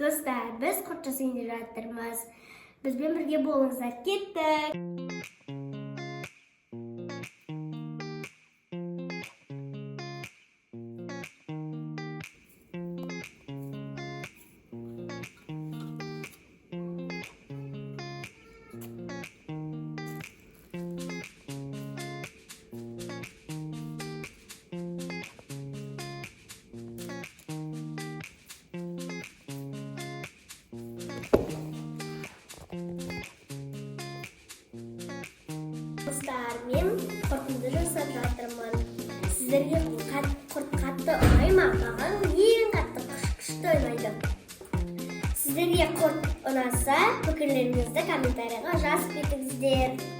Достар, біз құрт жасайын деп жатырмыз. Бізбен бірге болыңыздар. Кеттік! Достар, мен құртымды жасап жатырмын. Сіздерге құрт қатты ұнай ма? Маған ең қатты күшті ұнайды. Сіздерге құрт ұнаса, пікірлеріңізді комментарийға жазып кетіңіздер.